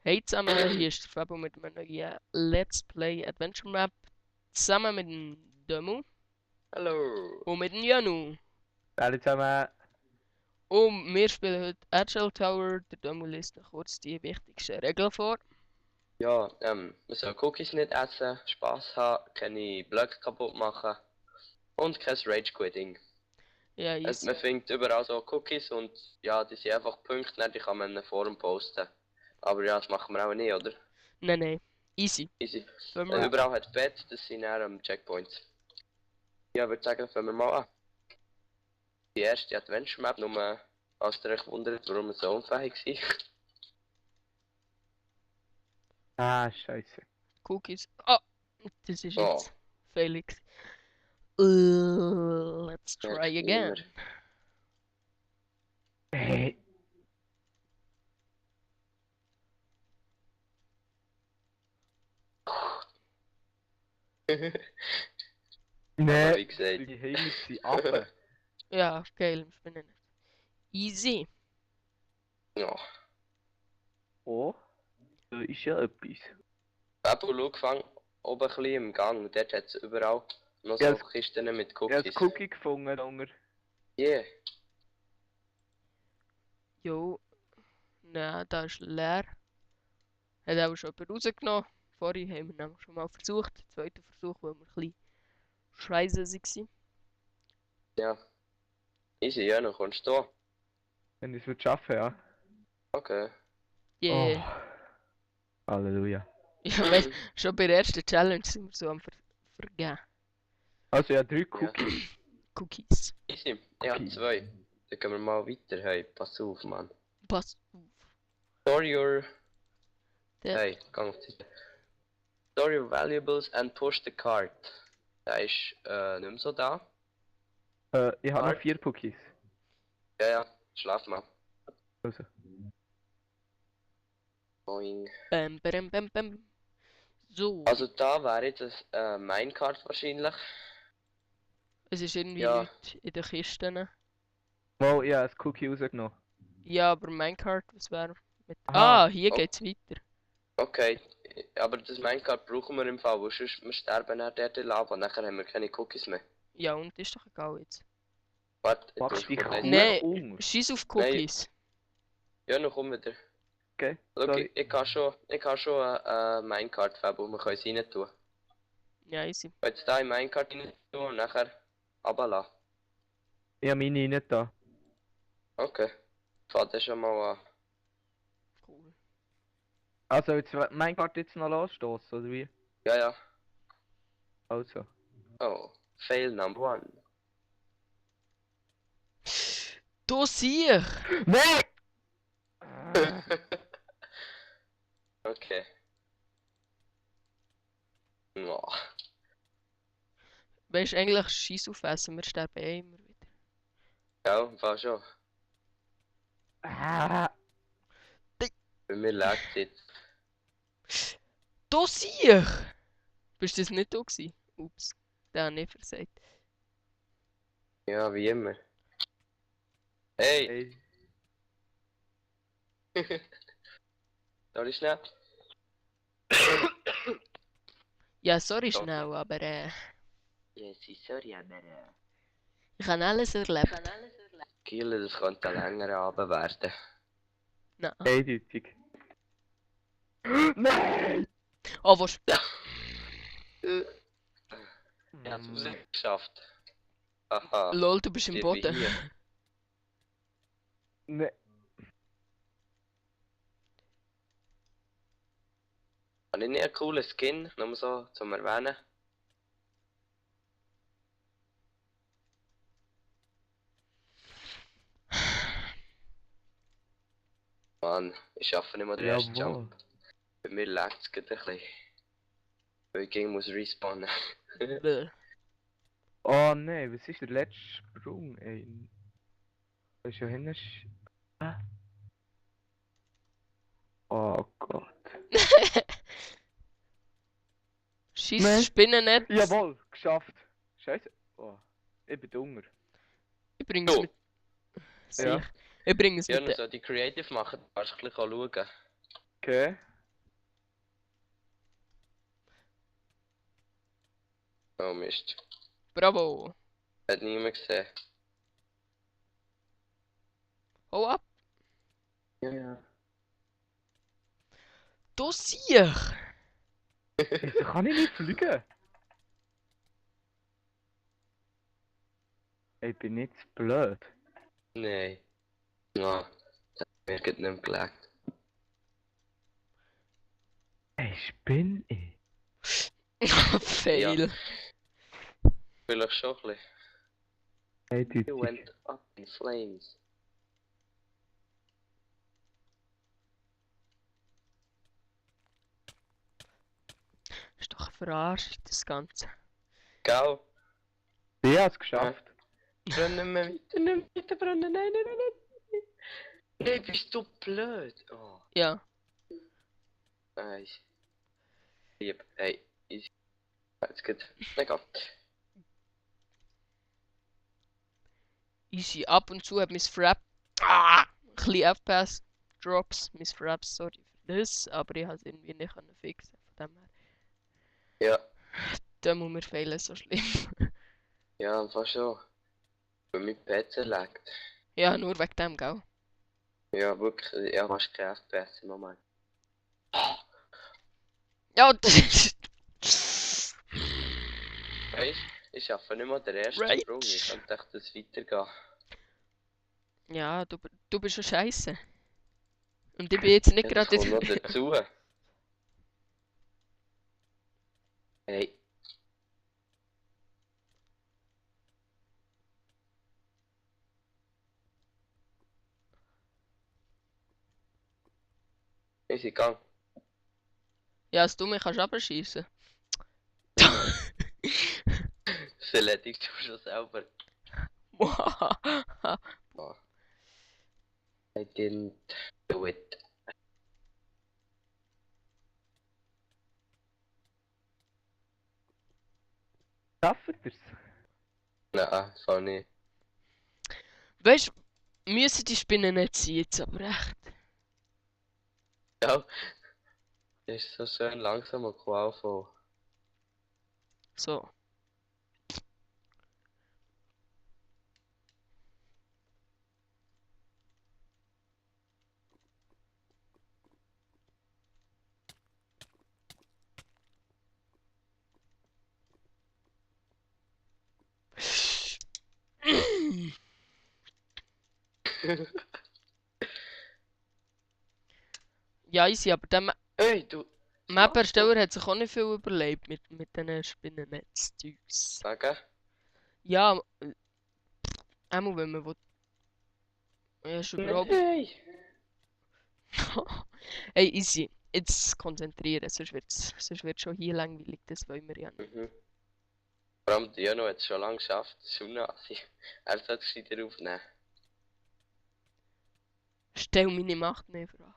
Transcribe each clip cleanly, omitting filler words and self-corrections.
Hey zusammen, hier ist der Fabo mit einem neuen Let's Play Adventure Map. Zusammen mit dem Demu Hallo. und mit dem Janu. Hallo zusammen. Und wir spielen heute Agile Tower. Der Demu liest noch kurz die wichtigsten Regeln vor. Ja, man soll Cookies nicht essen, Spaß haben, keine Blöcke kaputt machen und kein Rage Quitting. Ja, easy. Man findet überall so Cookies und ja, die sind einfach Punkte, die kann man in einem Forum posten. Aber ja, das machen wir auch nicht, oder? Nein, easy. Easy. Fangen wir an. Überall hat Bett, das sind dann Checkpoints. Ja, ich würde sagen, fangen wir mal an. Die erste Adventure Map, nur als ihr euch wundert, warum wir so unfähig sind. Ah, scheiße. Cookies. Oh, das ist Oh. jetzt Felix. Let's try Ja, again. immer. Hey. Aber Nee, wie gesagt. die Himmel sind Affen. Ja, geil, ich bin nicht. Easy. Ja. Oh, da ist ja etwas. Fabio, schau, fang oben ein bisschen im Gang. Und dort hat es überall noch Ja, so Kisten mit Ich habe Cookies. das Cookie gefunden, Hunger. Yeah. Jo. Nein, da ist leer. Hat auch schon jemand rausgenommen. Vorhin haben wir nämlich schon mal versucht. Der zweite Versuch, weil wir ein bisschen scheiße waren. Ja. Easy, ja, dann kommst du da. Wenn ich es schaffen, ja. Okay. Yeah. Oh. Halleluja. Ja, weißt, schon bei der ersten Challenge sind wir so am Vergehen. Also ja, 3 Ja. Cookies. Cookies. Easy. Ich habe 2. Dann gehen wir mal weiter. Hey, pass auf, Mann. Pass auf. Store your... Der, Hey, gang auf die Seite. Store your valuables and push the cart. Der ist nicht mehr so da. Ich habe noch 4 Cookies. Ja, schlaf mal. Also. Boing. bam. So. Also da wäre jetzt ein Minecart wahrscheinlich. Es ist irgendwie Ja. nichts in den Kisten. Mal, ich habe ein Cookie rausgenommen. Ja, aber Minecart, was wäre mit... Aha. Ah, hier Oh. geht's weiter. Okay, aber das Minecart brauchen wir im Fall, weil sonst wir sterben nach der Lava und nachher haben wir keine Cookies mehr. Ja, und ist doch egal jetzt. Warte, Mach jetzt dich kommt cool eins. Nein. um. Schieß auf Cookies. Ja, noch komm wieder. Okay, Schau, sorry. ich kann schon ein Minecart fabeln, wir können es rein tun. Ja, easy. Jetzt da in Minecart rein tun und nachher runterlassen. Ich habe meine nicht da. Okay, fahrt das schon mal an. Cool. Also jetzt mein Card jetzt noch losstoßen, oder wie? Ja. Also. Oh, fail number 1. Du sieh! Nein! Okay. Oh. Weißt du, eigentlich schieß auf Essen, wir sterben eh immer wieder. Ja, im Fall schon. Ah. Bei mir lag es jetzt. Du sieh! Bist du das nicht du gewesen? Ups, der hat nicht versagt. Ja, wie immer. Hey! Hey. Soll ich schnell? Ja, sorry Doch. schnell, aber Yes, sorry, aber ich habe alles erlebt. Kille, das könnte ein längerer Abend werden. Nein. Eindeutig. Nein! Oh, was? Ich hab's geschafft. Aha. Lol, du bist im Steht Boden. wie hier. Nein. Habe ich nicht einen coolen Skin, nur so zum Erwähnen? Mann, ich schaffe nicht mal den ersten Jawohl. Jump. Bei mir laggt es gerade ein bisschen. Weil ich gegen muss respawnen. Bäh. Oh nein, was ist der letzte Sprung, ey? Das ist ja hinten. Ah. Oh Gott. Scheiß Nein. Spinnennetz. Jawohl, geschafft. Scheiße. Oh, ich bin Hunger. Übrigens So. mit... Ja. Sicher. Übrigens Ja, mit nur so die Creative machen, du kannst ein bisschen schauen. Okay. Oh Mist. Bravo. Hat niemand gesehen. Hau ab. Ja. Du siehst. Wieso kann ich nicht fliegen? Ich bin nicht zu blöd. Nein. Ja. Das hat mir gerade nicht mehr gelegt. Hey, spinn ich? Fail. Vielleicht schon ein bisschen. Hey, du You went up in flames. Ist doch verarscht, das Ganze. Gau. Ich hab's geschafft. Brennen wir weiter, nicht weiter brennen. Nein, nein, nein, nein. Nein, bist du blöd. Oh, Ja. nein. Lieb. Hey, easy. Jetzt geht's. Egal. Easy. Ab und zu hat mein Frap. Ein bisschen FPS-Drops. Mein Fraps, sorry für das. Aber ich habe es irgendwie nicht können fixen. Von dem her. Ja. Da muss mir fehlen, so schlimm. Ja, fast schon. Weil mein PC laggt. Ja, nur wegen dem, gell? Ja, wirklich. Ja, fast kein FPS im Moment. Ja, das ist. Weißt du, ich schaffe nicht mal den ersten Right. Sprung. Ich könnte echt das weitergehen. Ja, du bist schon scheiße. Und ich bin jetzt nicht Ja, das gerade. kommt noch dazu. Hey. Wir sind gegangen. Ja, als du mich kannst abschießen. Das erledigst du schon selber. Oh. I didn't do it. Schafft ihr's? Nein, so nicht. Weißt du, müssen die Spinnen nicht sein, jetzt aber echt. Ja. Das ist so schön langsam und cool von. So. Ja, easy, aber der Hey, du. Map-Ersteller hat sich auch nicht viel überlebt mit diesen Spinnennetz-Zeugs. Sagen? Ja, einmal wenn man will. Ja, ist überhaupt. Nein! Hey, easy. Jetzt konzentrieren, sonst wird's schon hier langweilig, das wollen wir ja nicht. Mhm. Vor allem Dino hat es schon lange geschafft. Schon Nazi. Er sollte es wieder aufnehmen. Stell meine Macht mehr Frage.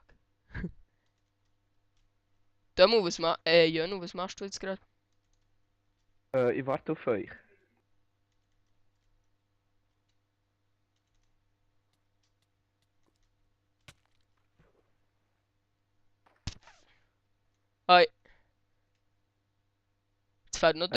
Demo, Jönu, was machst du jetzt gerade? Ich warte auf euch. Hi. Jetzt fährt noch